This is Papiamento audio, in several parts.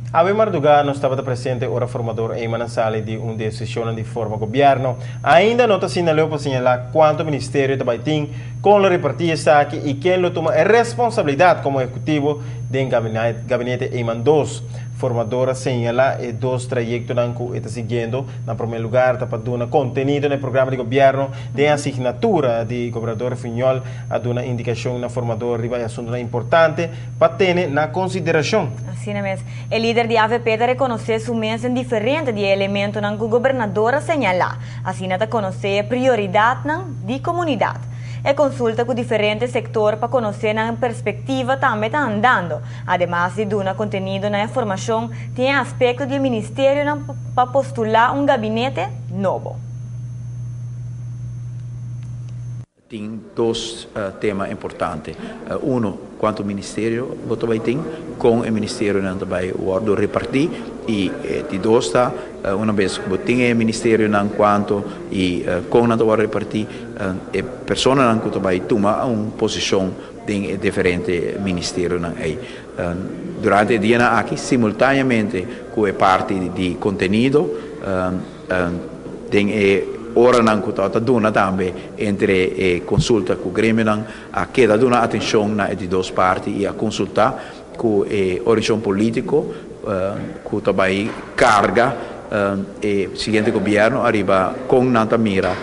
Awe mardugá nos tabata presente ora formador Eman a sali di un di e sesionnan di forma gobierno. Ainda no ta asina leu pa señalá cuanto ministerio ta bai tin, con lo repartí esaki y ken lo tuma e responsabilidad como ehecutivo den gabinete Eman dos. Formador a señalá e dos trayectonan cu e ta siguiendo. Na prome lugar ta pa duna contenido na e programa di gobierno den asignatura di Gobernador Refunjol a duna indicacion na formador riba e asuntonan importante pa tene na consideracion. Asina mes, e lider di avp ta reconoce su mes den diferente di e elementonan cu Gobernador a señala. Asina ta conoce e prioridadnan di comunidad. E consulta cu diferente sector pa conoce nan perspectiva tambe ta andando. Ademas di duna contenido na e formacion, tin e aspecto di e ministerionan pa postula un gabinete nobo. Tin dos tema importante. Uno, cuanto ministerio bo ta bay tin, con e ministerionan ta bay wordo reparti y di dos ta, una bes cu bo tin e ministerionan cuanto y con nan ta wordo reparti, e personanan cu ta bay tuma un posicion den e diferente ministerionan ey. Durante e dianan aki, simultaneamente cu e parti di contenido, Den e oranan ku tabata duna tambe entre e konsulta ku gremionan a keda duna atenshon na e di dos parti i a konsultá ku e orishon polítiko ku ta bai karga e siguiente gobièrnu ariba kon nan ta mira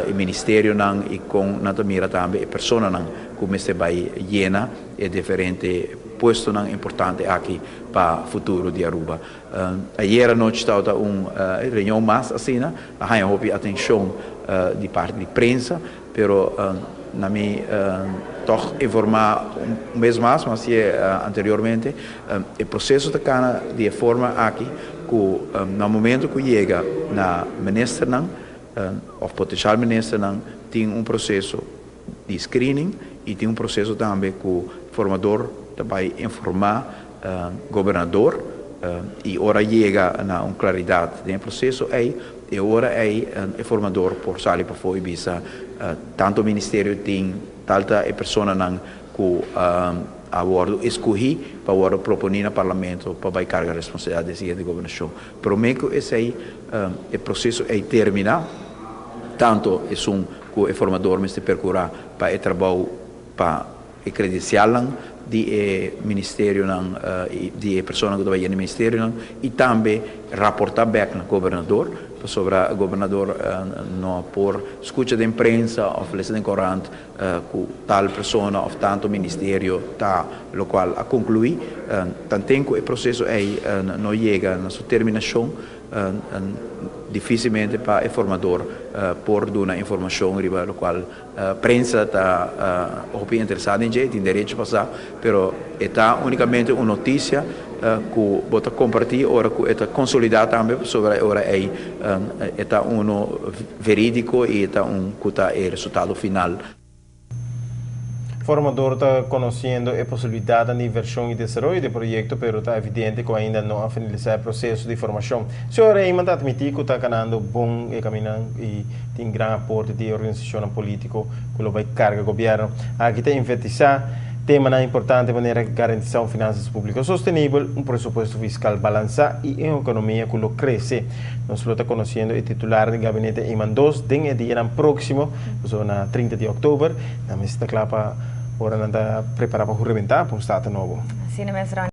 e ministerionan i kon nan ta mira tambe e personanan ku mester bai yena e diferente puestonan importante aki pa futuro di Aruba. Ayer anochi tabata un reunion mas asina, a haña hopi atencion di parti di prensa, pero na mi tog informa un bes mas, mas si anteriormente, e proceso ta cana di e forma aki cu na momento cu yega na ministernan of potencial ministernan tin un proceso di screening y tin un proceso tambe cu formador ta bay informa gobernador y ora yega na un claridad den e proceso ey, e ora ey e formador por sali pafo y bisa tanto ministerio tin tal ta e personanan cu a wordo escogi pa wordo proponi na parlamento pa bay carga responsabilidad den siguiente gobernacion. Prome cu esey e proceso ey termina, tanto esun cu e formador mester percura pa e trabou pa e credencialnan di e ministerionan di e personanan cu ta bay yena e ministerionan y tambe raporta bek na gobernador pasobra gobernador no por scucha den prensa of lesa den corant cu tal persona of tanto ministerio ta locual a conclui. Tanten cu e proceso ey no yega na su terminacion dificilmente pa e formador por duna informacion riba locual Prensa ta hopi interesá den dje, tin derecho pa sa, pero e ta únikamente un notisia ku bo ta kompartí ora ku e ta konsolidá tambe, pasobra e ora ei e ta unu verídiko i e ta un ku ta e resultado final. Formador ta konosiendo e posibilidatnan di invershon i desaroyo di e proyekto, pero ta evidente ku ainda no a finalisá e proseso di formashon. Señor Reyman ta atmití ku ta kanando bon e kaminnan i tin gran aporte di e organisashonnan polítiko ku lo bai karga gobièrnu. Aki ta enfatisá temanan importante manera garantisá un finansas públiko sostenibel, un presupuesto fiskal balansá i un ekonomia ku lo krese. Nos lo ta konosiendo e titular di gabinete Eman dos den e dianan próksimo, pasobra na 30 di òktober nan mester ta kla pa ora nan ta prepará pa huramentá pa un Staten nobo. Asina mes, Ronnie.